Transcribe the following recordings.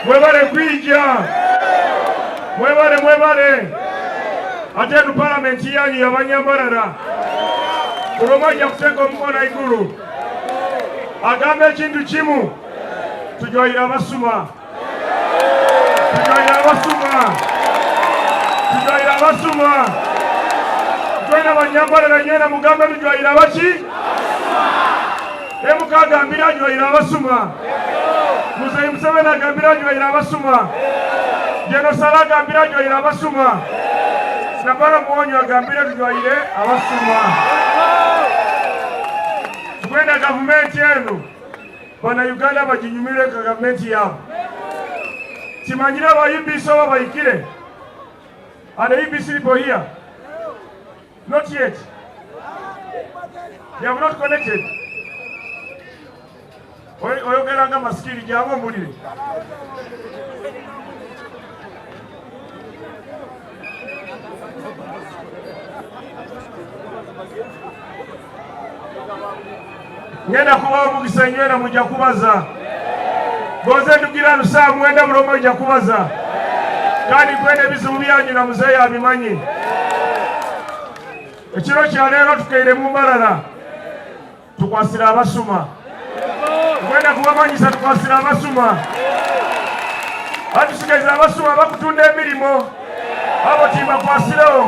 Mwebale kwija. Mwebale mwebale. Ate enu palamenti yanyu yabanyambarara. Buli omu aija kuteeka omukono aiguru agambe ekintu kimu, tujwaire abasuma. Tujwaire abasuma. Tujwaire abasuma. Twena abanyambarara nywena mugambe tujwaire abaki? MK agambire ajwaire abasuma. Muzeyi Museveni agambire ajwaire abasuma. General Saleh agambire ajwaire abasuma. Na Balaam Mwonyo agambire tujwaire abasuma. Twena gavumenti enu bana Uganda baginyumirwe nka gavumenti yaabo. Kimanyire aba UBC oba bahikire? Are the UBC people here? Not yet. They have not connected. Oyogera nga masikini jangu ombulire. Ngenda kubaha omukisa inywena mujja kubaza. Gonze ndugira lusaa mwenda buli omu aija kubaza. Kandi kwenda ebizibu byanyu na muzeeyi abimanyi. Ekiro kya leero tukaire mu Mbarara tukwasire abasuma. Kwenda kubamanyisa tukwasire abasuma. Batusigaize abasuma abakutunda emirimo abo timbakwasireho.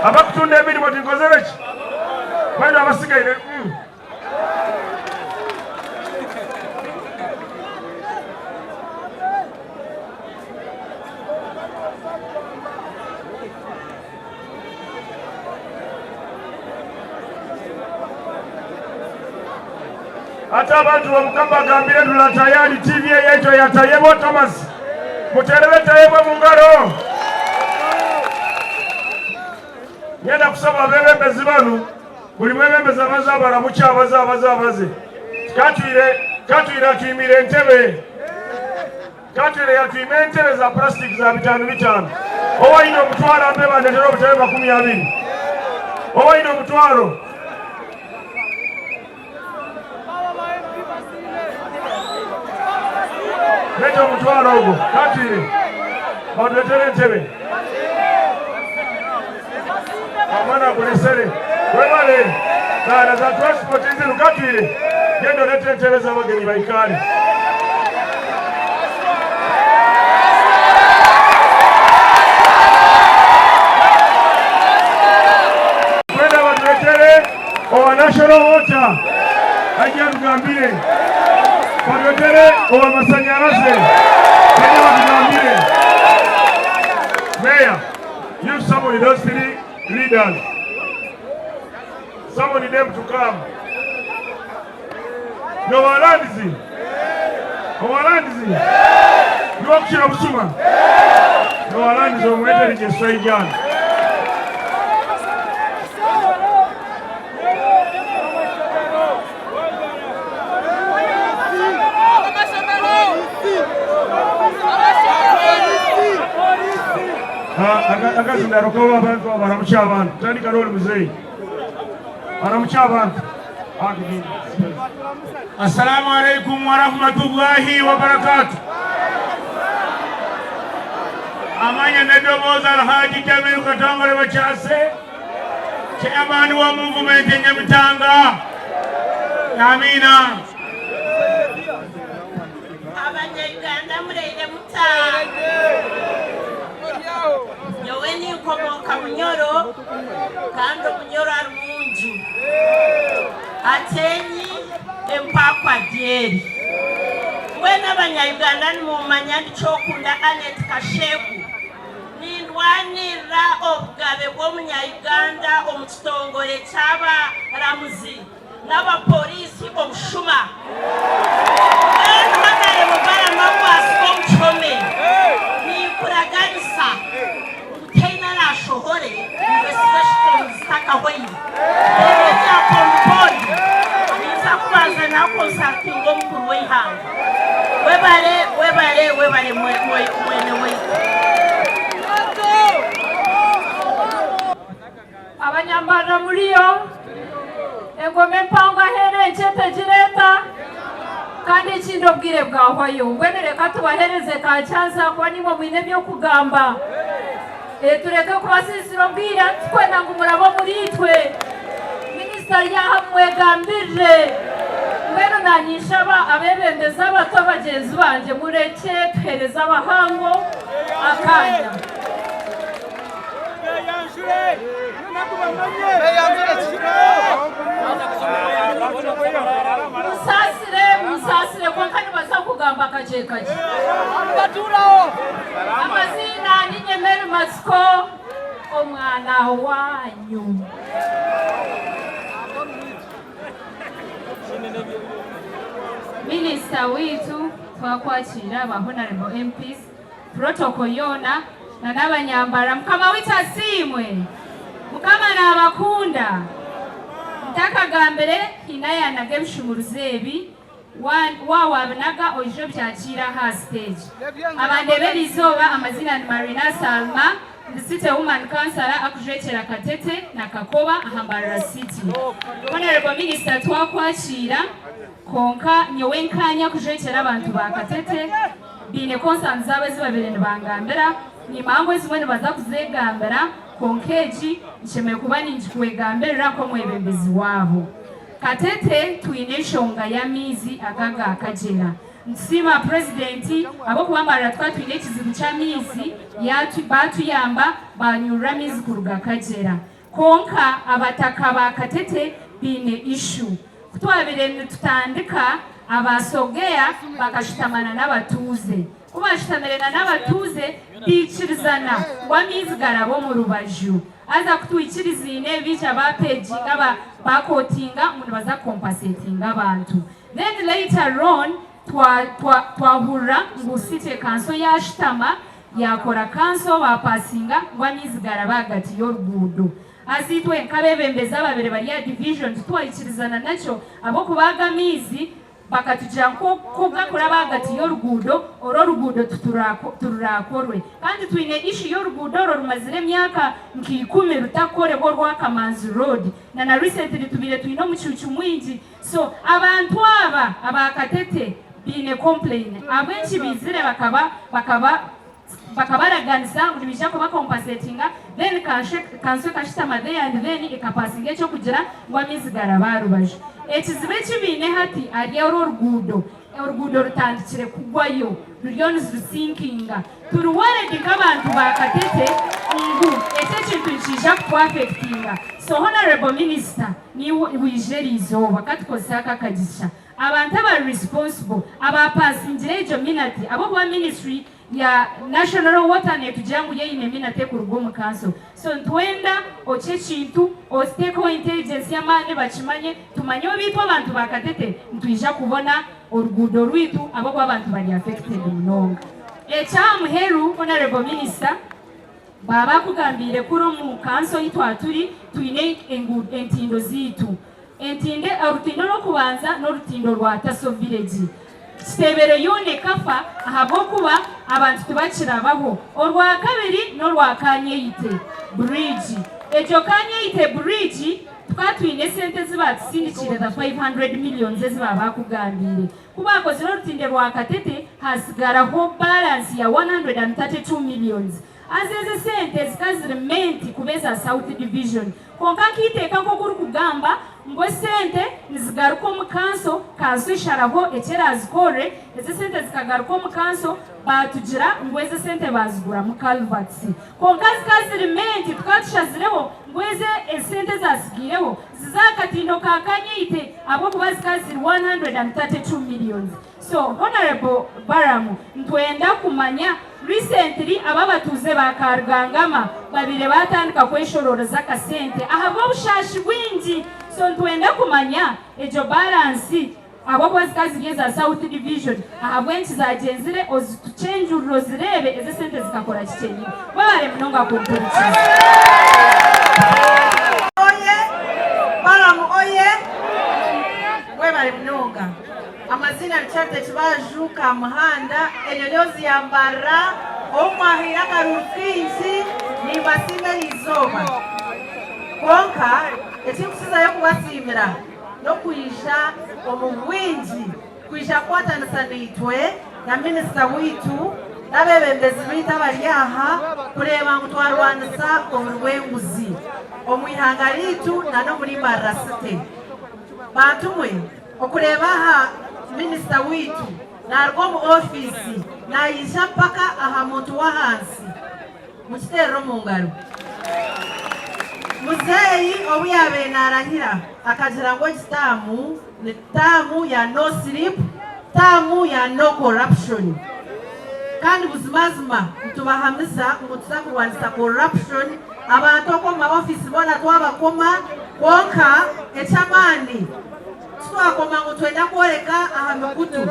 Abakutunda emirimo tinkozere ki? Kwenda abasigaire Ate abantu b'Omukama bagambire tula tayari TV eyaitu eya Tayebwa Thomas muterere Tayebwa mu ngaro. Ngenda kusaba abebembezi banu buli mwebembezi abaze abaramukye abaze abaze abaze Katwire Katwire atwimire entebe Katwire yatwima entebe za plastic za bitano bitano owaine omutwaro ampe bandetera obutebe 20 owaine omutwaro leta omutwaro ogwo Katwire batuletere entebe omwana agulesere webale kaana za transport nziru Katwire genda olete entebe z'abagenyi baikaale. Kwenda batuletere owa National Water aija atugambire, batuletere owa masanyaraze baija batugambire. Mayor, you summon those three leaders. Summon them to come. Nowalandizi. Owalandizi. Niwakukira busuma. Nowalandizi omweterije Swaijana. Akazindaro kabo abantu abaramukya abantu tandika n'oli muzeeyi aramukya abantu. Assalamu alaikum warahmatullahi wabarakatu. Amanya n'eddoboozi Alhaji Jamiru Katongole Bakyase, chairman wa movement e Nyamitanga. Amina. Abanyayuganda mureire muta? Nyowe ninkomooka Bunyoro kandi Omunyoro arimu nju Ateenyi empakwa Adyeri. Mbwenu Abanyayuganda nimumanya ndi Kyokunda Annet Kashegu. Nindwanirira obugabe bw'Omunyayuganda omu kitongore ky'abaramuzi. n'abaporiisi obushuma. Mbwenu Honarebo Balaam akwatsirwe omu kihome, ninkuraganisa ngu tihaine araashohore ngu esipeshitooni zitakahwaire. Ebyo ebya Bond Board ninza kubanza naakonsatinga omukuru w'eihanga. Webare, webare, webare mwene waitu. Kandi ekindi obwire bwahwayo. Mbwenu reka tubahereze ka chance ahakuba naimwe mwine eby'okugamba. Tureke kubasiisira obwire titukwenda ngu murabe omuriitwe. Minisita ari aha mumwegambirire. Mbwenu naanye nshaba abeebembezi abato bagyenzi bangye murekye tuheereze abahango akaanya. Munsaasire, munsaasire kwonka nibaza kugamba kakye kakye. Amaziina ninye Mary Matsiko omwana wanyu. Minisita waitu twakwakiira ba Honourable MPs, protocol yoona na n'abanyambara. Mukama waitu asiimwe! Mukama naabakunda! Ntakagambire haine ayaanaga ebishumuruzo ebi, Wa waabinaga oije obyakiire aha siteegi. Abandeeba eriizooba amaziina ni Marina Salma, ndi City Woman Councillor akujwekyera Katete na Kakoba aha Mbarara City. Honourable Minister twakwakiira kwonka nyowe nkaanya kujwekyera abantu ba Katete baine concerns zaabo ezi babaire nibangambira, nimanya ngu ezimwe nibaza kuzegambira kwonka egi nshemereire kuba ningikwegambirira nk'omwebembezi waabo. Katete twine enshonga y'amaizi aga aga Kagyera. Nitusiima Purezidenti ahabw'okuba Mbarara tukaba twine ekizibu ky'amaizi baatuyamba baanyurura amaizi kuruga Kagyera. Kwonka abataka ba Katete baine issue. Ku twabaire nitutandika, aba Sogea bakashutamana n'abatuuze. Ku baashutamire na n'abatuuze, baikirizana ngu amaizi garabe omu rubaju. Haza ku twikiriziine, baija baapeeginga, baakootinga ngu nibaza kukompasetinga abantu. Then later on, twahurira ngu City Council yaashutama, yaakora kanso, baapaasinga ngu amaizi garabe ahagati y'oruguudo. Haza itwe nk'abeebembezi ababaire bari aha division titwaikirizana nakyo ahabw'okuba ago amaizi Bakatugira ngu ku gakuraba ahagati y'oruguudo oru oruguudo tituraakorwe. Kandi twine issue y'oruguudo orwo rumazire emyaka nka ikumi rutakukorebwa orwa Kamanzi road. Na na recently tubaire twine omucuucu mwingi. So abantu aba aba Katete baine complain ahabw'enki baizire bakaba bakaba Bakabaraganisa ngu nibaija kuba compensatinga then kanso ekashutama there and then ekapasinga ekyokugira ngu amaizi garaba aha rubaju. Ekizibu eki baine hati ahari oru oruguudo, oruguudo rutandikire kugwayo ruriyo nirusinkinga. Turi worried nk'abantu ba Katete ngu eki ekintu nikiija kutu affectinga. So Honourable Minister niiwe waija eriizooba katukozese aka akagisha Abantu abari responsible abapasingire egyo minati ahabw'okuba ministry ya National Water netugira ngu yo eine minati ekuruga omu council so nitwenda okye ekintu okitekeho intelligence y'amaani bakimanye tumanye obu itwe abantu ba Katete nitwija kubona oruguudo rwitu ahabw'okuba abantu bari affected munonga. Ekyahamuheru Honourable Minister, baaba bakugambiire kuri omu council ei twaturi twine entindo ziitu. Entindo, orutindo orw'okubanza n'orutindo rwa Taso Village. Kitebero yoona ekafa ahabw'okuba abantu tibakirabaho. Orwakabiri n'orwa Kanyeite Bridge. Egyo Kanyeite Bridge tukaba twine esente ezi baatusindikiire the 500 millions ezi baabakugambiire. Ku baakozire orutindo rwa Katete haatsigaraho balance ya 132 millions. Haza ezo esente zikaba ziri meant kuba eza South Division. Kwonka nkaiteeka nk'oku orikugamba ngu esente nizigaruka omu kanso, kanso esharaho eki eraazikorere, ezo esente zikagaruka omu kanso baatugira ngu ezo esente baaziguramu culverts. Kwonka zikaba ziri meant tukaba tushazireho ngu ezo esente ezaatsigaireho zize aha katindo ka Kanyeite ahabw'okuba zikaba ziri 132 millions. So Honourable Balaam nitwenda kumanya recently aba abatuuze ba Karugangama babaire batandika kweshororeza akasente ahabw'obushashi bwingi so nitwenda kumanya egyo balance ahabw'okuba zikaba ziri eza South Division ahabw'enki zagyenzire ozituchenjurire ozireebe ezo esente zikakora ki kyenyini. Webare munonga kumpurikiza. Oye! Balaam oye! Webare munonga. Amaziina Richard Ekibaju Kamuhanda, Enyonyoozi ya Mbarara, ou mwahaire akaruru kaingi, nimbasiima eriizooba. Kwonka ekirikukizayo kubasiimira n'okwija omu bwingi. kwija kukwatanisa naitwe na minisita waitu n'abeebembezi baitu abari aha kureeba ngu twarwanisa oburi bw'enguzi omu ihanga ryaitu n'omuri Mbarara City. Bantu mwe, okureeba aha minisita waitu naaruga omu ofiisi naija mpaka aha muntu w'ahansi, mukiteerere omu ngaro. Muzeeyi obu yaabaire naarahira akagira ngu egi taamu ni taamu ya no sleep, taamu ya no corruption. Kandi buzimazima nitubahamiza ngu nituza kurwanisa corruption, abantu okwo omu ma ofiisi boona twabakoma, kwonka eky'amaani titwakoma ngu nitwenda kworeka aha mikutu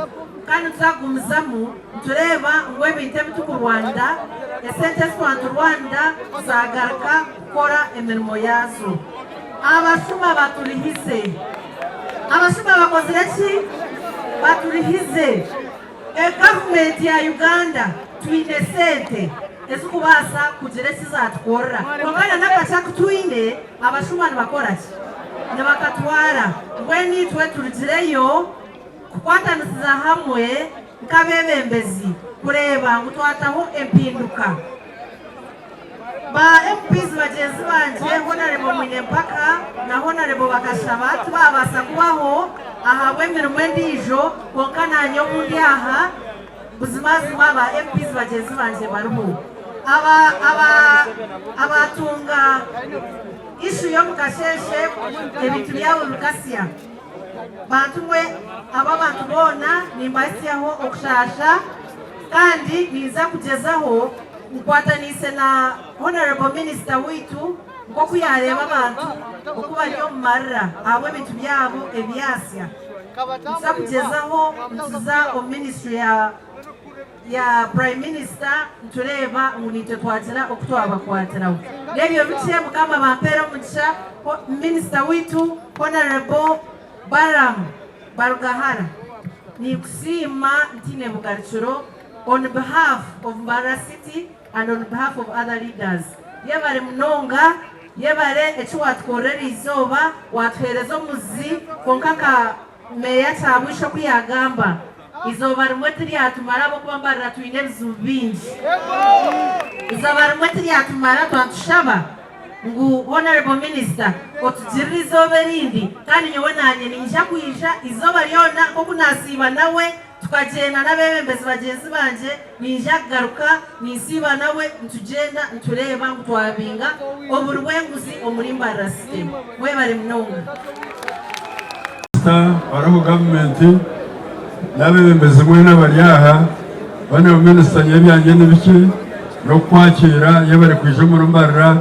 kandi nituza kugumizamu nitureeba ngu ebintu ebi tukurwanira, esente ezi twaba niturwanira zaagaruka kukora emirimo yaazo. Abashuma baturihize. Abashuma bakozire ki? Baturihize. Egavumenti ya Uganda twine esente ezikubaasa kugira eki zatukorera kwonka na n'akakye aku twine abashuma nibakora ki? Nibakatwara. Mbwenu itwe turugireyo kukwatanisiza hamwe nk'abeebembezi kureeba ngu twataho empinduka. Ba MPs bagyenzi bangye Honarebo Mwine Mpaka na Honarebo Bakashaba tibaabaasa kubaho ahabw'emirimo endiijo kwonka naanye obu ndi aha buzimazima ba MPs bagyenzi bangye bariho. Aba aba abaatunga issue y'omu kasheeshe ebintu byabo bikasya. Bantu mwe aba abantu boona nimbahitsyaho okushaasha kandi ninza kugyezaho nkwataniise na Honourable Minister waitu nk'oku yareeba abantu oku bari omu marira ahabw'ebintu byabo ebyasya. Nituza kugyezaho nituza omu ministry ya ya Prime Minister nitureeba ngu naitwe twagira oku twabakwatiraho. N'ebyo bikye Mukama abampeere omugisha. Minister waitu Honourable Balaam Barugahara ninkusiima ntiine bugarukiro on behalf of Mbarara City and on behalf of other leaders. Yebare munonga, yebare eki watukorera erizooba, watuhereza omuzi kwonka nka Meeya Kyabwisha oku yaagamba, eizooba rimwe tiryatumara ahabw'okuba Mbarara twine ebizibu bingi. Eizooba rimwe tiryatumara twaba nitushaba ngu Honourable Minister otugirire eizooba erindi kandi nyowe naanye niinyija kwija eizooba ryona nk'oku naasiiba nawe tukagyenda n'abeebembezi bagyenzi bangye niinyija kugaruka ninsiiba nawe nitugyenda nitureeba ngu twabinga oburi bw'enguzi omuri Mbarara City. Mwebare munonga. Minisita bari omu gavumenti n'abeebembezi mwena abari aha, bano minisita nyowe ebyangye ni bikye n'okukwakiira yebare kwija omuri Mbarara.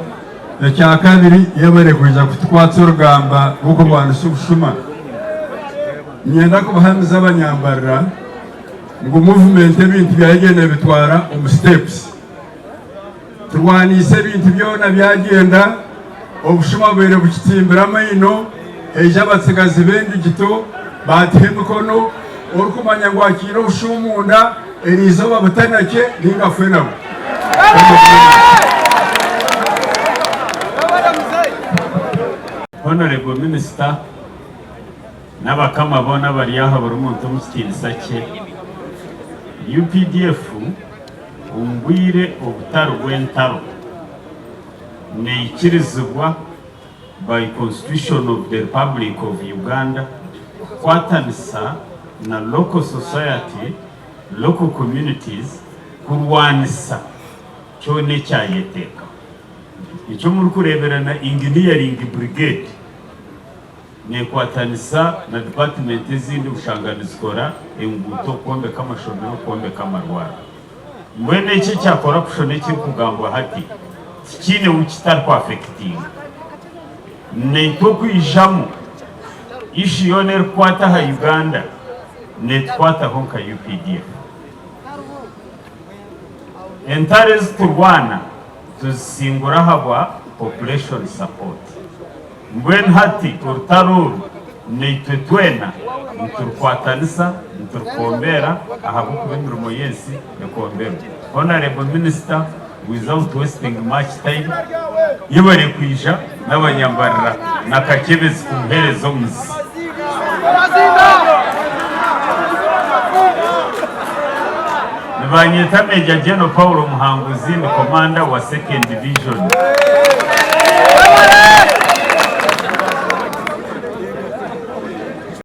Ekyakabiri yebare kwija kutukwatsa orugamba rw'okurwanisa obushuma. Niinyenda kubahamiza abanyambarara ngu muvumenti ebintu byayo eriyo neebitwara omu sitepusi. Turwaniise ebintu byona byagyenda, obushuma bubaire bukitimbire amaino, haija abatsigazi b'endigito baatuha emikono, orikumanya ngu akiine obushuma omunda, eriizooba butanakye nainga afe nabwo. Honourable Minister n'abakama boona abari aha buri muntu omu kitiinisa kye, UPDF omu bwire obutari bw'entaro neikirizibwa by Constitution of the Republic of Uganda kukwatanisa na local society, local communities kurwanisa kyona ekyayeteekaho. Nikyo murikureebera na Engineering Brigade Neekwatanisa na dipatimenti ezindi kushanga nizikora enguuto, kwombeka amashomero, kwombeka amarwariro. Mbwenu eki ekya corruption ekirikugambwa hati tikiine wu kitarikwafekitinga. Naitwe okwijamu issue yoona erikukwata aha Uganda netukwataho nka UPDF. Entaro ezi turwana tuzisingura ahabwa population support. Mbwenu hati orutaro oru naitwe twena niturukwatanisa, niturukombeera ahabw'okuba emirimo y'ensi ekomberwe. Honourable Minister, without wasting much time, yebare kwija n'abanyambarira na Kakyebezi kumuheereza omuzi. Nibanyeta Major General Paul Muhanguzi ndi Commander wa Second Division.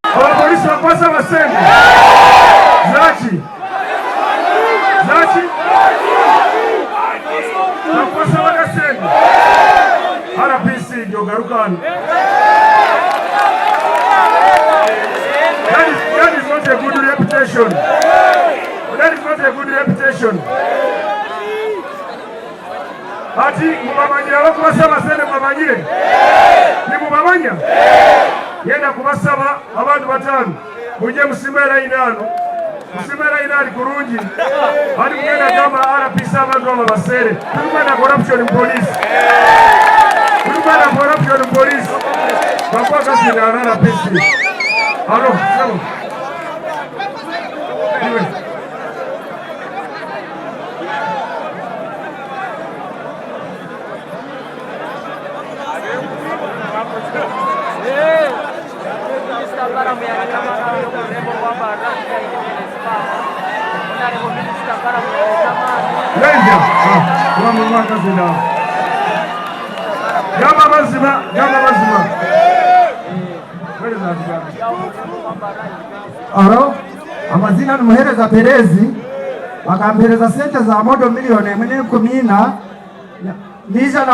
Abapolisi bakwasa abasente zaki zaki bakwasa bagasente RPC jogaruka hano. That is not a good reputation. That is not a good reputation. Ati mubamanyire abakubasaba sente mubamanyire nimubamanya yenda kubasaba abantu batano muje musime line ano musime line ali kurungi ali mugenda gamba RPC abantu abo basere tulikwenda corruption mu police tulikwenda corruption mu police bakuwa kasina RPC alo sebo iwe Leija wamumwakazina gamba mazima gamba mazima Aro, amazina ni Muhereza Perezi, bakampereza sente za modo milioni emwe n'enkumi ina, naija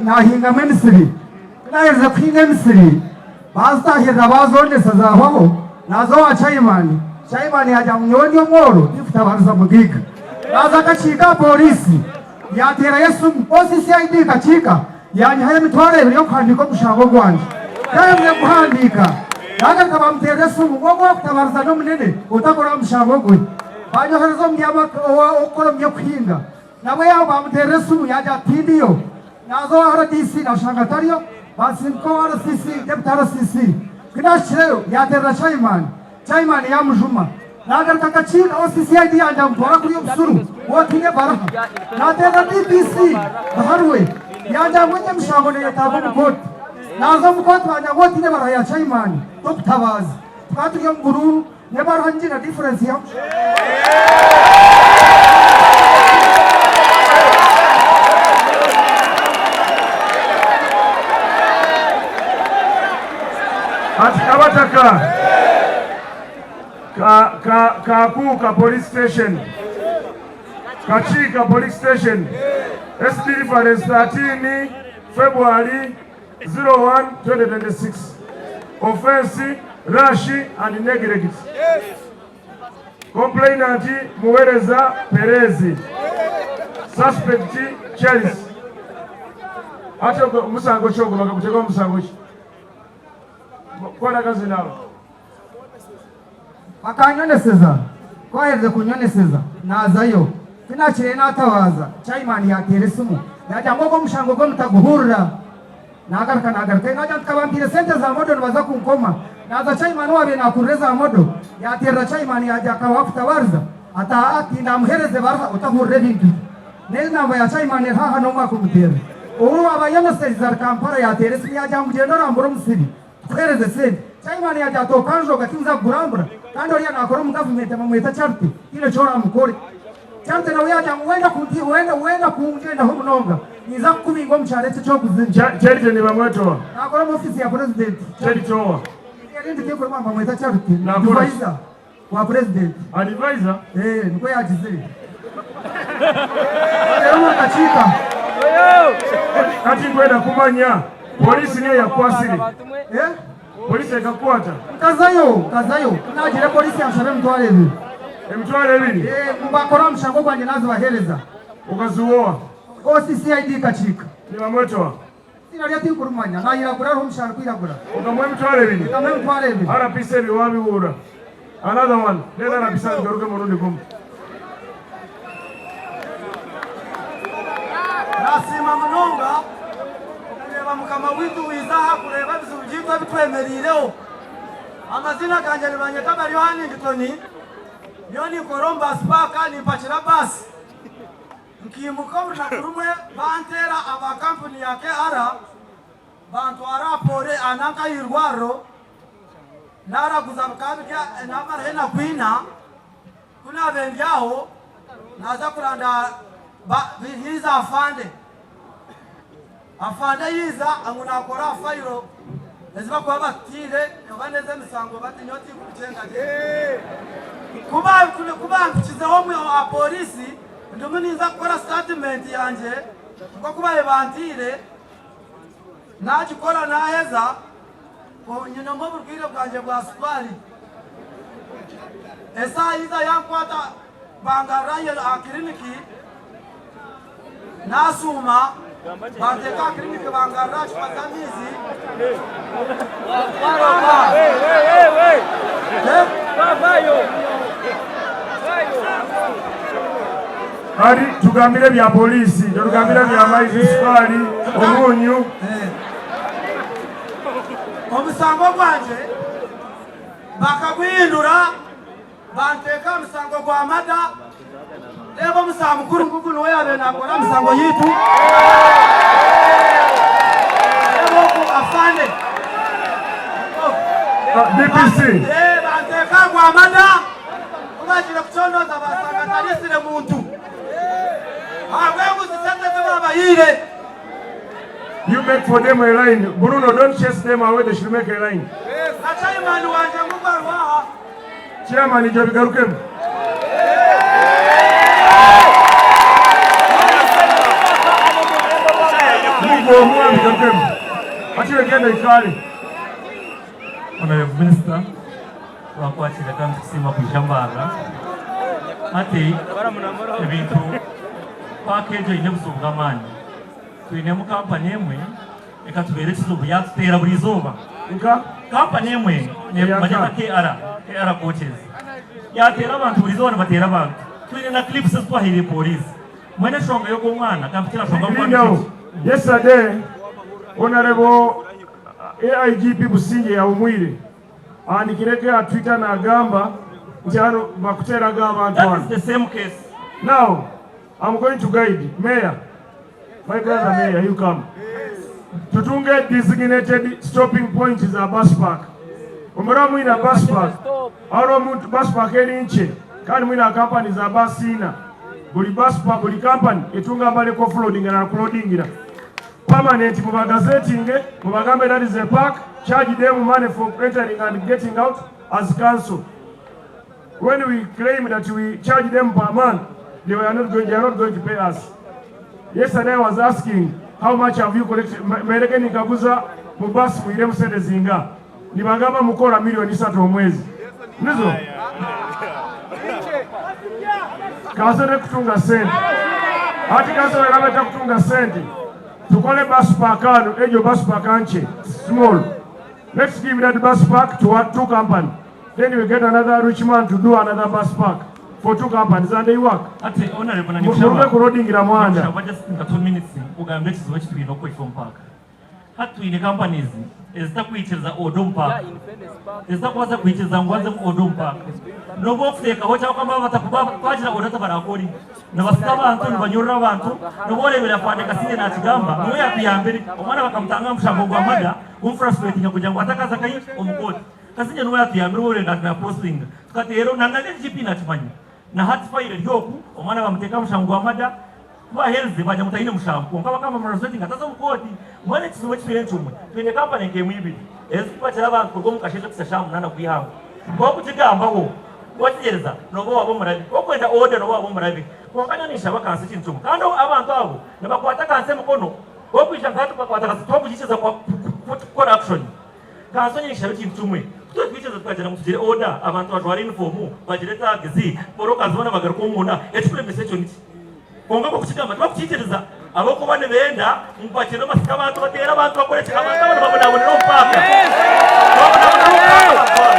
nahingamu emisiri. Ku naaherize kuhinga emisiri, baazitaahirira baazondesa zaahwaho, naaza owa chaimani, chaimani yaagira ngu nyowe ndi omworo tindikutabariza mugaiga. Naaza akakiika aha pooriisi, yaateerayo esimu, OCCID kakiika, Yaanyihayo emitwaro ebiri y'okuhandiika omushango gwangye. Ku yaaherize kuguhandiika, yaagaruka baamuteerera esimu ngu ogwo owaakutabariza n'omunene otakora aha mushango gwe. Baanyohereza omu ow'okukora omu by'okuhinga. Nabwo yaaba baamuteerera esimu yaagira ati tindiyo. Naaza owa RDC naashanga atariyo, baansindika owa RCC, Deputy RCC. Ku naahikireyo yaateerera chairman, Chairman yaamujuma. Naagaruka akakiina OCCID yangye amutwara kuriya obusuru bw'otiine ebaraha. Naateerera DPC Biharwe yangira ngu egyo emishango neeyetaaga omu kooti. Naaza omu kooti bangira ngu otiine ebaraha ya Chairman tokutabaaza. Tukaba turi omu buruuru n'ebaruha nyingi na difference ya. Ati abataka ka ka Kakuuka police station Kakiika police station SD reference 13 February 01 2026 offense rash and neglect complainant Muwereza Perezi suspect Charles ate omusango ki ogwo bakaguteekaho omusango ki Kwata akazina ako. Bakanyoneseza, ku baaherize kunyoneseza naazayo. Ku naakireyo naatabaaza, chairman yaateera esimu yaagira ngu ogwo omushango gwe mutaguhurira. Naagaruka naagarukayo naagira nti kabampaire sente za modo nibaza kunkoma. Naaza chairman owaabaire naakurira eza modo yaateerera chairman yaagira akaba waakutabaariza ati aa tindamuheereza ebaruha otahurira ebintu bye. N'enamba ya chairman eri haaha n'omwe akumuteerera. Ou waaba ayoneserize ari Kampala yaateera esimu yaagira ngu gyenda orambure omusiri tukuheereze sente. Chairman yaagira ati okanjoga tinza kugurambura kandi oriya naakora omu gavumenti bamweta Charity tihaine eki oraamukore. Charity nawe yaagira ngu wenda kunti wenda wenda kungyendaho munonga ninza kukubinga omu kyaro eki eky'okuzire. Charity nibamweta oha? Naakora omu ofiisi ya purezidenti. Charity oha? Erindi tinkurumanya bamweta Charity. Naakora ki? Advisor. Wa president. Advisor? Eh, nikwo yagizire. Rero bakakiika. Kati nkwenda kumanya polisi niyo yakukwasire? Eh? Polisi ekakukwata? Nkazayo, nkazayo. Ku nagire polisi yanshaba emitwaro ebiri. Emitwaro ebiri? Eh, ngu bakore aha mushango gwangye nazibahereza. Okaziwoa? OCCID kakiika. Nibamweta oha? Eiziina rye tinkurimanya, naayiragura hariho omushana arikwiragura. Okamuha emitwaro ebiri? Nkamuha emitwaro ebiri. RPC ebyo wabihuura? Another one, then RPC abigaruke murundi gumwe. Nasiima munonga kureeba mukama waitu waiza aha kureeba ebizibu byaitu ebi twemereireho. Amaziina gangye nibanyeta Baryo Hannington, nyowe ninkora omu baasi paaka nimpakira baasi. Nkiimuka orunaku rumwe banteera aba kampuni ya KR bantwara aha pore aha nanka aha irwariro naraguza bikaba biri namaraho enaku ina ku naabaire ndi aho Naaza kuranda haija afande. Afande yaija ngu naakora aha fayiro ezi barikuba batutaire oba n'ez'emisango bati nyowe tinkubicenga gye. Ku bampikizeho aha pooriisi ndimu ninza kukora sitatimenti yangye nk'oku baabaire bantaire, naagikora naaheza nyinemu oburwaire bwangye bwa sukaari. Esaaha yaija yankwata bangarura aha kiriniki. Naashuuma, banteeka aha kiriniki bangarura aha cupa z'amaizi. Hari tugambire ebya poliisi, totugambira bya maizi, sukaari, omunyu. Omusango gwangye bakaguhindura. Banteeka aha musango gwa mada. Reeba omusaha mukuru ngugu niwe yaabaire naakora aha misango yaitu. Reeba ogu afande. DPC. Banteeka aha gwa mada. Ku baagiire kucondooza baashanga tariisire muntu. Ahabw'enguzi sente ezi baabahaire. You make for them a line. Bruno, don't chase them away, they should make a line. Na chairman wangye ngugu ariho aha. Chairman ibyo bigarukemu. Mungu omu abigarukemu. Ati genda ikale. Honorable Minister, twakwakira kandi tukusiima kwija Mbarara. Hati ebintu paaka egyo eine obuzibu bw'amaani. Twinemu kampani emwe ekatubeera ekizibu yaatuteera buri izooba. Nka? Kampani emwe neemanywa nka KR, KR Coaches. Yaateera abantu buri izooba nibateera abantu. Twine na clips ezi twahaire pooriisi. Mbwenu enshonga y'ogwo omwana kampikye aha nshonga y'omwana Lindaho. egi. Yesterday, Honorable AIGP Busingye yahumwire ahandikireko aha Twitter nagamba nti hano bakuteeraga abantu That hano. is the same case. Now, I'm going to guide Mayor. My brother Mayor, you come. Tutunge designated stopping point za bus park. Omura mwina bus park. Aro omuntu bus park eri nkye kandi mwina company za bus ina. Buli bus park, buli company etunga mbaleko offloading na kuloadingira. Permanent mubagazetinge, mubagambe that is a park, charge them money for entering and getting out as council. When we claim that we charge them per month, they were not going, they are not going to pay us. Yesterday I was asking how much have you collected? Mbereke nikaguza mu bus mwiremu sente zinga. Nibagamba mukora milioni isatu omwezi. Nizo? Kaso kutunga sente. Ati kaso eraba kutunga sente. Tukole bus park ano, ejo bus park anche, small. Let's give that bus park to our two company. Then we get another rich man to do another bus park for two companies and they work. Ati honorable na Murume kurodingira mwanda. Nikushaba just nka 2 minutes ugambe ekizibu eki twine okweifa omu park. Hati twine companies ezitakwikiriza order omu park. Ezitakubaasa kwikiriza ngu waze order omu park. Nobu okuteekaho kyakugamba batakuba twagira order tibarakore. Nibasita abantu, nibanyurura abantu. Nobu oreebire Afande Kasingye nakigamba niwe yatuyambire. Omwana bakamutanga aha mushango gwa murder kumufrustratinga kugira ngu atakaza nkahi omu kooti. Kasingye niwe yatuyambire obu na postinga tukateera na na DGP nakimanya na hati fayiro eri oku omwana bamuteeka aha mushango gwa mada ku baherize bagira ngu tayine mushango kwonka bakaba bamurepresentinga ataza omu kooti mbwenu ekizibu eki twine nikimwe twine kampani nk'emwe ibiri ezikupakira abantu kuruga omu kasheeshe kuhitsya shaaha munaana gw'eihangwe ku orikugigambaho wakigyereza nooba waaba omurabi ku orikwenda oda nooba waaba omurabi kwonka nyowe ninshaba kansi ekintu kimwe kandi abantu abo nibakwata kansi emikono ku orikwija nka hati bakakwata kansi tibakugikiriza kukora action. Kanso nyinshaba ekintu kimwe, ku twetwikiriza tukagira ngu tugire order, abantu bajware yunifoomu, bagire tags, porokazi boona bagaruke omunda, ekikuremesa ekyo niki? Kwonka nk'okukigamba tibakukiikiriza ahabw'okuba nibenda ngu bakire omasiko abantu, bateere abantu, bakore ki, abantu abo nibabonabonera omu paaka. Nibabonabonera omu paaka abantu abo.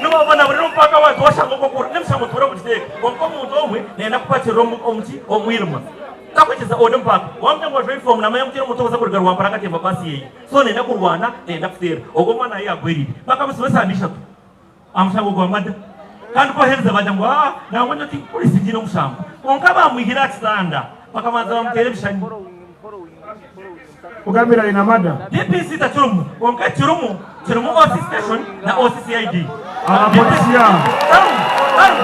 Nibabonabonera omu paaka abantu washanga okwo okwo n'emishango tuhurira kugiteeka kwonka omuntu omwe nayenda kupakirira omu ki? Omu mwirima. Takwikiriza order omu paaka. Wamugira ngu ajware yunifoomu namanya ngu tihaine omuntu obaasa kuruga Rwampara akatemba baasi yeye. So nenda kurwana, nenda kuteera. Ogwo omwana ahi yaagweriire, bakamutsiba esande ishatu aha mushango gwa mada. Kandi ku baherize baagira ngu aa nangwa nyowe tinkukoresa ntiine omushango. Kwonka baamwihire aha kitanda bakabanza baamuteera ebishani. Kugambira aine amada. DPC takirimu kwonka ekirimu kirimu OC station na OC CID. Aha polisi yaabo. Tarimu, tarimu.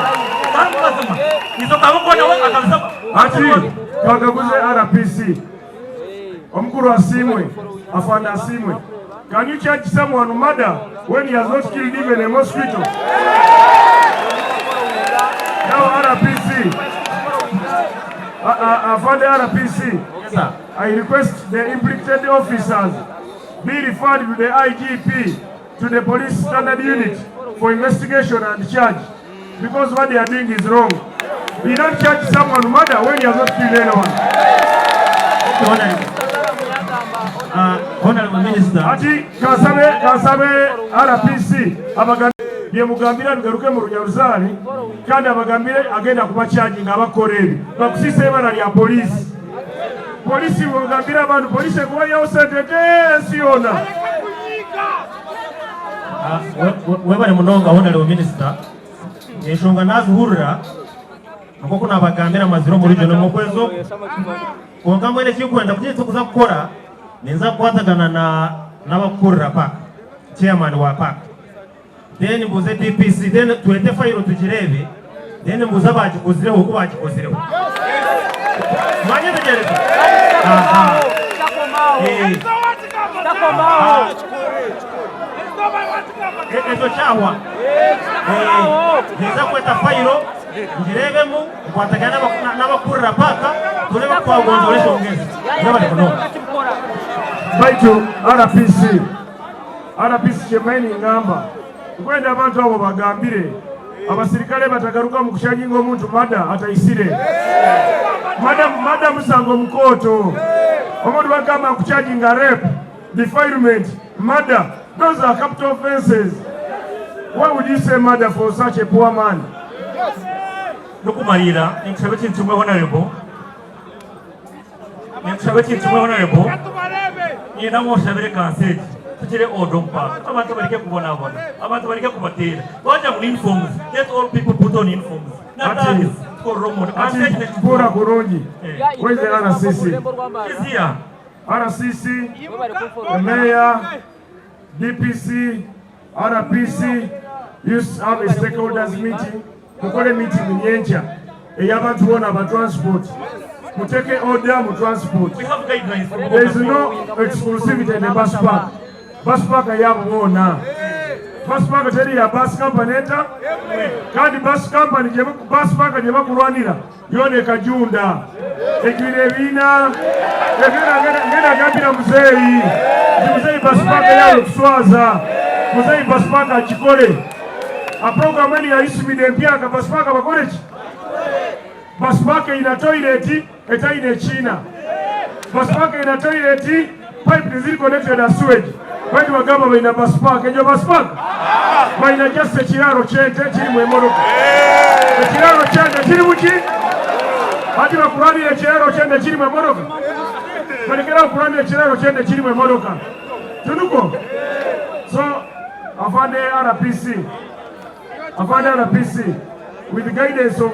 Kandi mazima izoka ahabw'okuba nawe akabisa Ati twagaguze RPC omukuru asiimwe afande asiimwe can you charge someone murder when he has not killed even a mosquito now RPC afande RPC I request the implicated officers be referred to the IGP to the police standard unit for investigation and charge because what they are doing is wrong. You don't charge someone murder when he has not killed anyone. Honorable Minister. Ati kansabe kansabe RPC abagambe byemugambira bigaruke mu runyaruzaari kandi abagambire agenda kuba-charginga abakora ebi bakusisa ebara lya poliisi polisi bwegambira abantu polisi ekubayawo sente ensi yona. Webale munonga Honorable Minister, enshonga nazihurira nk'oku nabagambira amazire omu region omu kwezi oku, kwonka mbwenu ekinkwenda kugira ekitukuza kukora, ninza kukwatagana na n'abakukurira park, chairman wa park, then mbuuze DPC, then twete fayiro tugireebe, then mbuuze abagikuzireho oku bagikozireho. Mwanyetegyereza? Aha. Ekyo kyahwa. Ninza kweta fayiro ngireebemu, nkwatagane n'abakurira paaka, turebe oku twagonjoora enshonga ezi. Mwebale munonga. Baitu RPC RPC kyemaini ngamba nkwenda abantu abo bagambire abasirikale batagaruka mu kucharginga omuntu murder ataisire murder murder musango mukooto omuntu bagamba kucharginga rape, defilement, murder, those are capital offenses. Why would you say murder for such a poor man? N'okumarira ninkushaba ekintu kimwe Honorable, ninkushaba ekintu kimwe Honorable, nyine ngu oshabire kanso egi tugire order omu park, abantu bareke kubonabona, abantu bareke kubateera, twagira ngu uniforms, let all people put on uniforms na Ati tags tukorere omuntu kanso egi ati n'ekintu mpura kikuru. kurungi. Where's the RCC? Is here. RCC, the mayor, DPC, RPC, you have a stakeholders meeting. Mukole meeting nyenkya ey'abantu boona aba transport. Muteke order mu transport. We have guidelines from There is no exclusivity in the bus park. Bus park yabo boona. Bus park teri ya bus company eta kandi bus company gye bus park gye bakulwanira yona ekajunda ejwire ebiina ebyona ngenda agambira muzeeyi nti muzeeyi bus park yawe kuswaza muzeeyi bus park akikole a program eni yayisimide empyaka bus park bakole ki? Bus park erina toilet etayina ekiina, bus park erina toilet pipe teziri connected na sewage, baitu bagamba balina bus park. Egyo bus park balina just ekiraaro kyente kirimu emotoka, ekiraaro kyente kiri muki ati bakulwanira ekiraaro kyente kirimu emotoka, balekerawo kulwanira ekiraaro kyente kirimu emotoka tunuko. So afande RPC, afande RPC, with the guidance of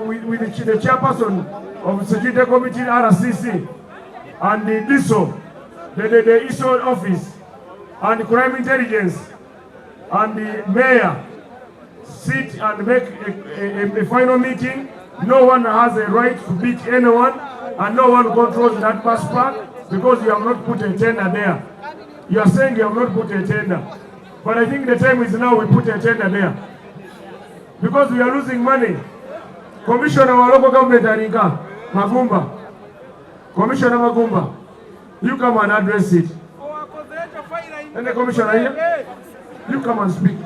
with the chairperson of security committee RCC and the DISO, the ISO office and crime intelligence and the mayor, sit and make a final meeting. No one has a right to beat anyone and no one controls that bus park because you have not put a tender there. You are saying you have not put a tender. But I think the time is now we put a tender there. Because we are losing money. Commissioner wa local government Arinka, Magumba. Commissioner Magumba, you come and address it. And the commissioner here, you come and speak.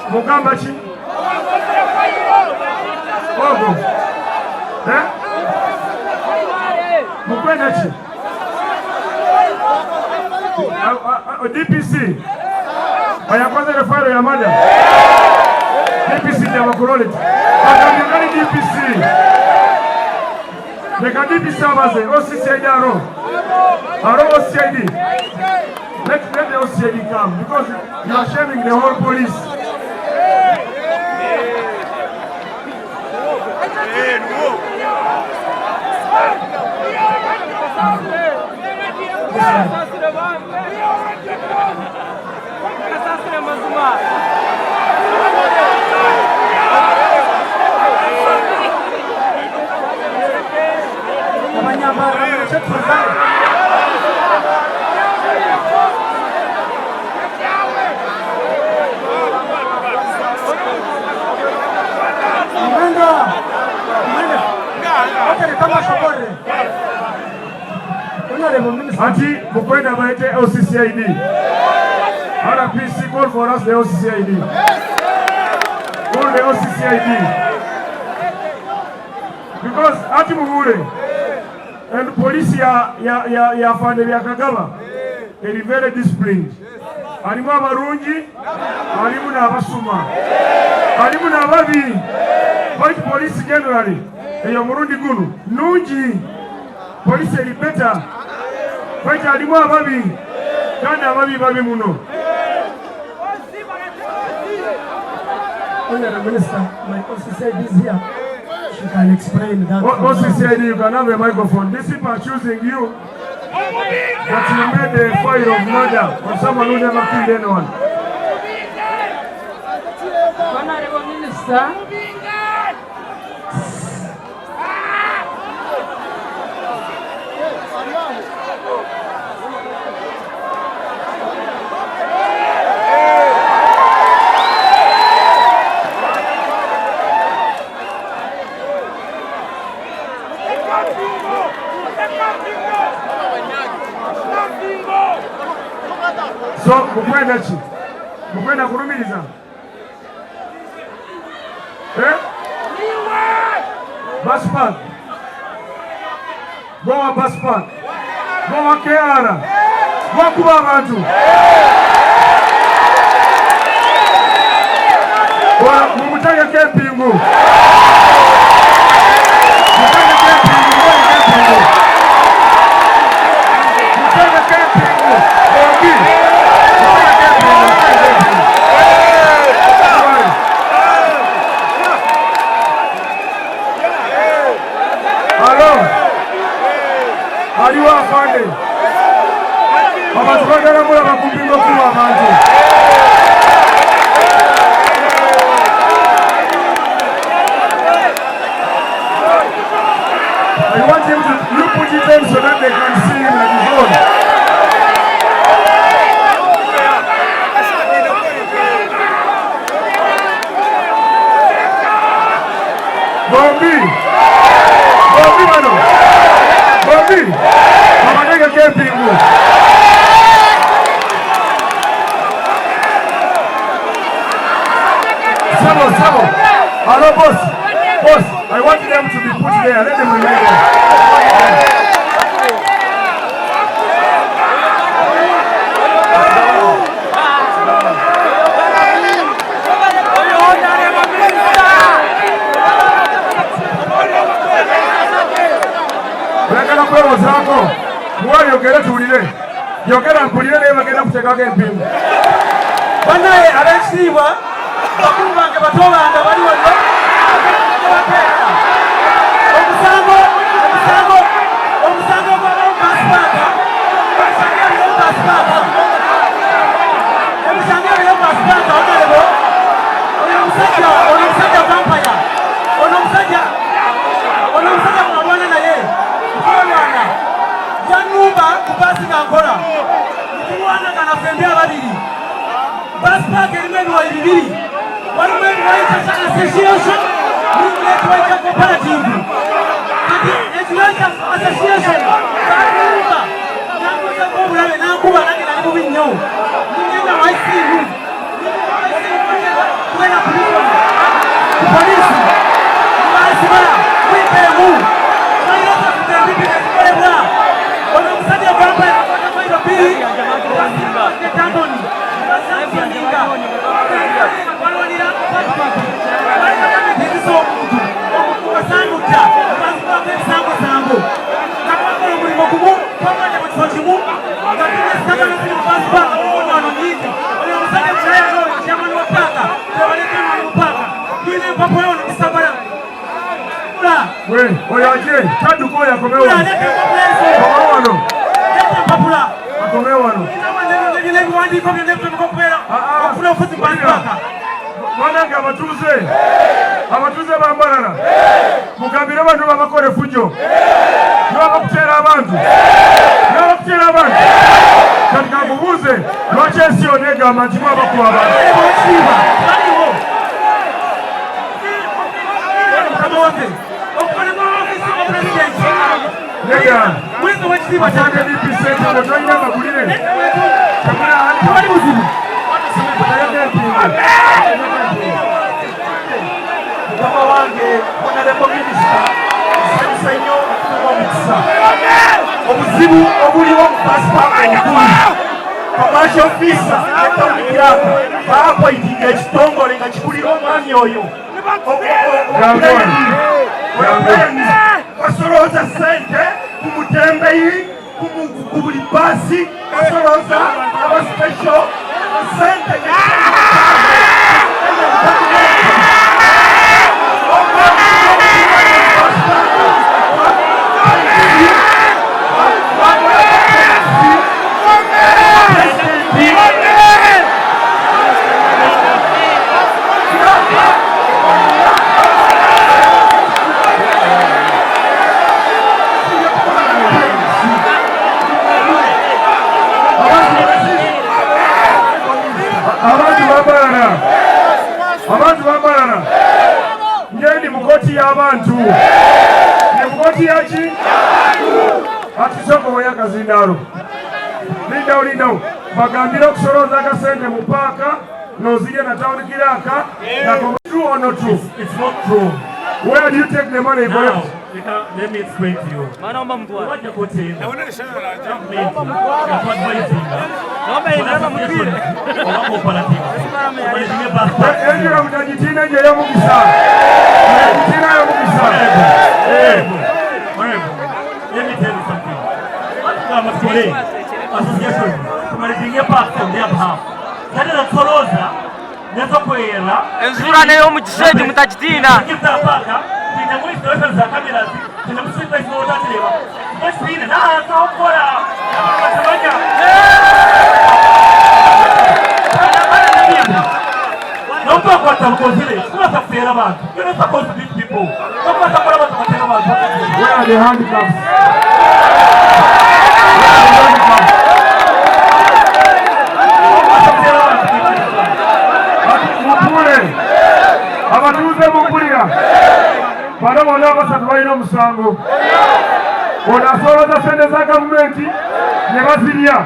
Mugamba ki? Ogo. Eh? Mukwenda ki? DPC. Oyakoze file ya murder. DPC nyabakurole. Bagambye kali DPC. Leka DPC abaze OCCID aro. Aro OCID. Let the OCID come because you are shaming the whole police. Abanyambarara murekye tuzayo. Mwenda, mwenda. Okay, kama shobore. Honorable Minister. Ati mukwenda baete OCCID. RPC call for us the OCCID. Call the OCCID. Because ati mubule and police ya ya ya ya afande Byakagaba eri very disciplined. Harimu abarungi, harimu n'abasuma, harimu n'ababi. White police generally eyo murundi gunu nungi police eri better. White harimu ababi kandi ababi babi muno. Honorable Minister, my OCCID is here. She can explain that. OCCID, you can have a microphone. These people are choosing you that you made a file of murder on someone who never killed anyone. Honorable Minister, So mukwenda ki? Mukwenda kulumiriza? Eh? Bus park. Gowa bus park. Gowa KR. Gwakuba abantu. Mumutegeko empingu. Mutegeko empingu, mutegeko empingu. Mutegeko empingu. Bombi. Mutegeko empingu, mutegeko empingu. Halo. Aliwo afande. Abantu bagala mulaba ku mpingo okuba abantu. I want him to you put it on so that they can see him like his own. Bombi! Bombi bano! Bombi! Abategeko empingu. Sabo, sabo. Hello, boss. Boss, I want them to be put there. Let them remain there. Oyagala kwewozaako muwa yogere tuwulire yogera mpulire naye bagenda kuteekako empingu. Bannaye ab'ekitiibwa, bakulu bange, bato bange bali wano, omusango omusango omusango gw'abamu basipaaka, emisango ebiri basipaaka, emisango ebiri basipaaka. Honorable, oyo omusajja, ono omusajja vampire, ono omusajja, ono omusajja mwalwana naye twalwana, yanumba ku baasi nga nkola, tulwanagana ffembi ababiri. Bus park erimu ebiwayi bibiri, walimu ebiwayi kya association n'ekiwayi kya cooperative. Kati ekiwayi kya association banumba, nankozeko obulabe, nankuba, nange nali bubi nnyo, ningenda mu ICU, tugenda ku poliisi, bansiba wiiki emu. Fayiro zaffe embibi nezikolebwa. Ono omusajja vampire akwata fayiro bbiri ne Tantoni basansyoninga balwanira ezisa omuntu, omuntu wasangutta bazibako ebisangosango. Oyo aje, tadduka oyo akomewo wano. Komawo wano. Akomewo wano. Banange abatuuze, abatuuze ba Mbarara, mugambire bano babakora efujjo, nibabakuteera abantu, nibabakuteera abantu. Kati kankubuuze, lwaki ensi yonna egamba nti mwabakuba abantu? Nedda, DP Ssentebe tolina magulire. Mukama wange Honorable Minister, nsanyusa nnyo okutuwa omukisa. Obuzibu obuliwo mu passport obukulu. Commercial officer ne town clerk baapointinga ekitongole nga kikulira omwami oyo. Basolooza ssente ku mutembeyi, ku buli bbaasi, basolooza aba special ssente. Abantu bambalala, abantu bambalala, ngendi mukoti y'abantu, ndi mukoti yaki ati sooka owe akazindaalo, lindawo lindawo, bagambire okusolooza akasente mu paaka nozirya na town clerk na true or not true? It's not true. Where do you take the money you Now, collect? let me explain to you. Wajja koti eno, gavumenti yatwadvisinga oba cooperative omanaginge bus park. Enjura mutagitina nje ey'omukisa, mutagitina ey'omukisa. Honorable, let me tell you something. Batugamba tukole association tumanaginge parks on their behalf. Sente zetusolooza nezokwera Enzura n'ey'omugisha egi mutagitiina. paka twinemu installation za cameras, twinemu street lights n'otatireba twine n'ahantu ah'okukora abantu batamanya. N'okwakwata bukozire kubasa kuteera abantu. You're not supposed to beat people. Tokubaasa kukora abantu bateera abantu. Where are the handcuffs? Where are the handcuffs? Mupule, abatuuze mumpulira, bano bonna abasatu balina omusango. Ono asolooza ssente za gavumenti ne bazirya,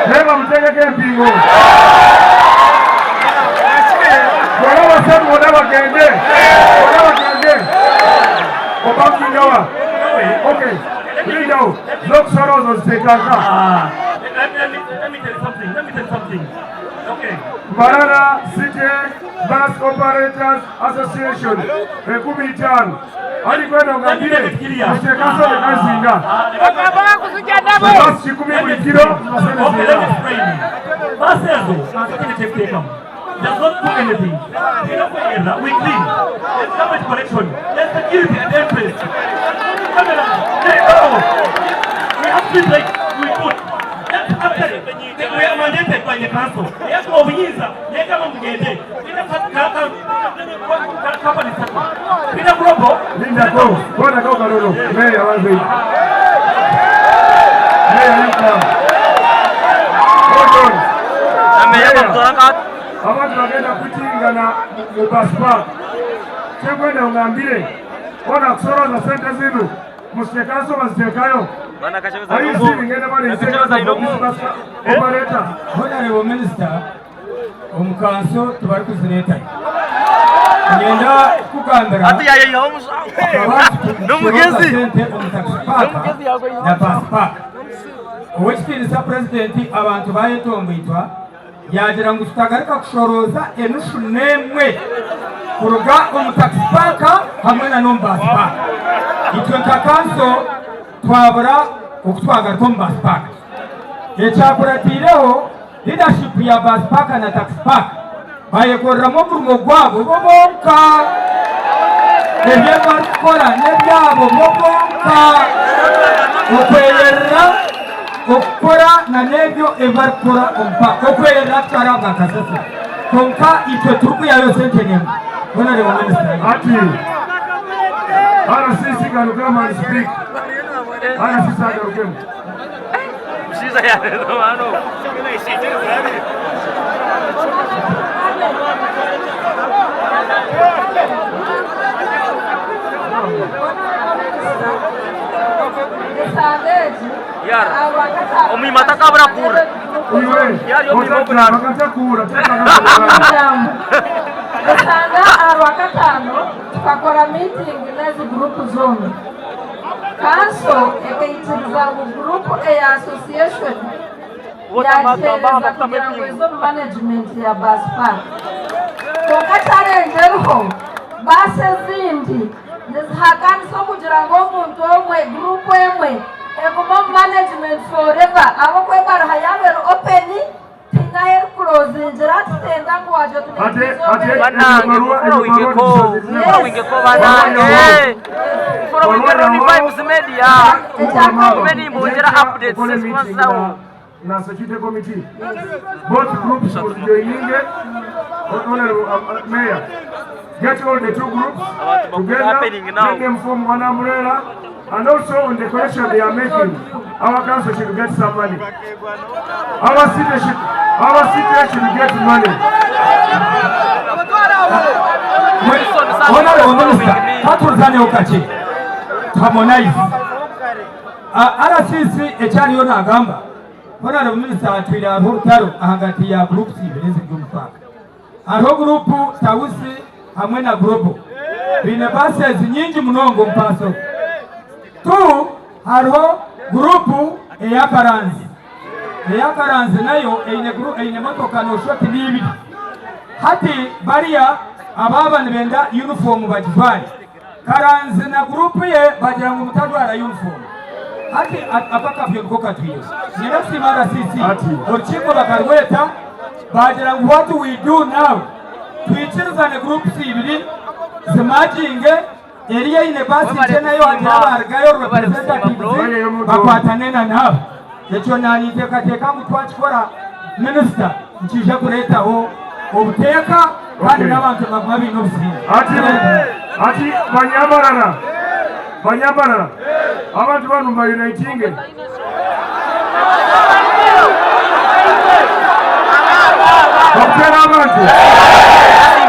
naye bamuteekeko empingo. Bonna basatu bonna bagende, bonna bagende. Obakingawa? Okay, lindawo z'okusolooza oziteekaka. Let me tell you something. Let me tell you something. Okay. Mbarara City Bus Operators Association 50,000 alikwenda ugambire muteekaso ekazinga basi 100 buli kiro. Okay, let me explain. Basi ezo akatene tekuteekamu does not do anything. We don't go we clean. There's garbage collection. There's security and entrance. Camera. They go. We have street lights we put. That's actually, we are mandated by the council. Yes, obuyinza. Yegamba mugende. Ina company satu. Ina global. Lindako, kondako kalolo. Meya wanze. Meya yuka. Hold on. Meya. Abantu bagenda kutingana mu bus park. Kyekwenda ongambire ona kusolooza sente zino musitekanso baziteekayo. Are you seeing anybody in bus operator? Honorable Minister, omukanso tubari kuzireetayo. Ngenda kukugambira Ati yayeyihaho omushaho. N'omugezi. sente omu taxi park na bus park. Owekitiinisa purezidenti abantu bayetomboitwa yagira ngu tutagaruka kushorooza enushu n'emwe kuruga omu taxi park hamwe na n'omu bus park. Itwe nka kanso twabura okutwagaruka omu bus park. Ekyakuratiireho leadership ya bus park na taxi park bayekoreramu omurimo gwabo bo bonka. Ebyo ebi barikukora n'ebyabo bo bonka okweyerera okukora na n'ebyo ebi barikukora omu paaka. Okweyerera tikiharaabwa kasasiro kwonka itwe turikwihayo sente n'emwe. Honourable Minister. Ati RCC garukemu and speak. RCC agarukemu. Omwima takabura kuura. Osanga aha Rwakataano tukakora miitingi n'ezi guruupu zoona. Kanso ekaikiriza ngu guruupu eya association yagiheereza kugira ngu eze omu management ya Bus Park. Kwonka challenge eriho, baasi ezindi nizihakanisa okugira ngu omuntu omwe, guruupu emwe egume omu management forever ahabw'okuba ebaruha yaaba eri open Tihaine ahu erikurozingira tutenda ngu wagira oti Ate Banange mufollowingeko mufollowingeko banange mufollowinge Ronnie Vibes Media ngume nimbongyera updates ezikuba nzizaho. Na security committee both groups muzijoininge honorable mayor get all the two groups together let them form one umbrella and also on the collection they are making our council should get some money our city should our city should get money Honorable Minister, katuzaneho kakye Harmonize. RCC ekyariyo nagamba Honorable Minister atwire hariho orutaro ahagati ya groups ibiri eziri omu paaka. Hariho guruupu Tausi hamwe na Global baine buses nyingi munonga omu paasi ogu. Tu hariho guruupu eya Karanzi. Eya Karanzi nayo eine eine motoka nooshusha oti n'ibiri. Hati bariya abaaba nibenda yunifoomu bagijware. Karanzi na guruupu ye bagira ngu mutajwara yunifoomu. Hati ako akavuyo niko katwireho. Nyine kusiima RCC, orukiiko bakarweta baagira ngu what we do now, twikirizane groups ibiri zimaginge, eriyo eine baasi nkye nayo hagire abaarugayo representatives bakwatane na naabo. Ekyo naninteekateeka ngu twakikora minisita nikiija kureetaho obuteeka kandi n'abantu nibaguma baine obusinge. Ati ati banyamarara banyamarara abantu banu mbayunaitinge bakutera abantu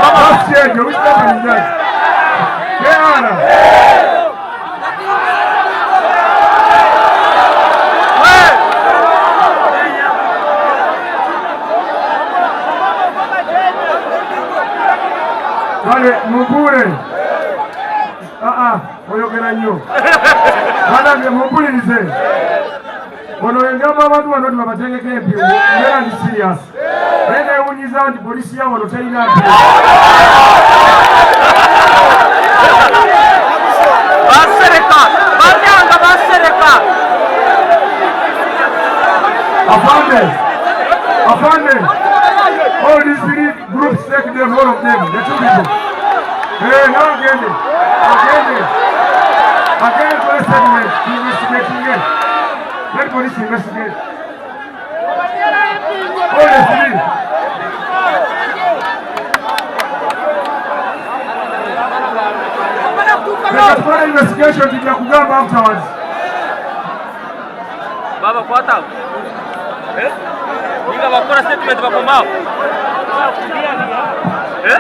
bafukyejo which company is that? KR Kale mumpure aa oyogera nnyo banange mumpulirize ono engamba abantu bano nti babategeko empiwo mbeera ndi serious naye newunyiza nti polisi ya wano terina mpiwo Basereka babyanga basereka. Afande, Afande, all these three groups take them, all of them, the two people. Hey, now agende, agende, agende police statement, investigating it. Let police investigate. All the three. Leka tukole investigation tujja kugamba afterwards. Babakwata abo. Eh? Ninga bakora statement bakomaho. Eh?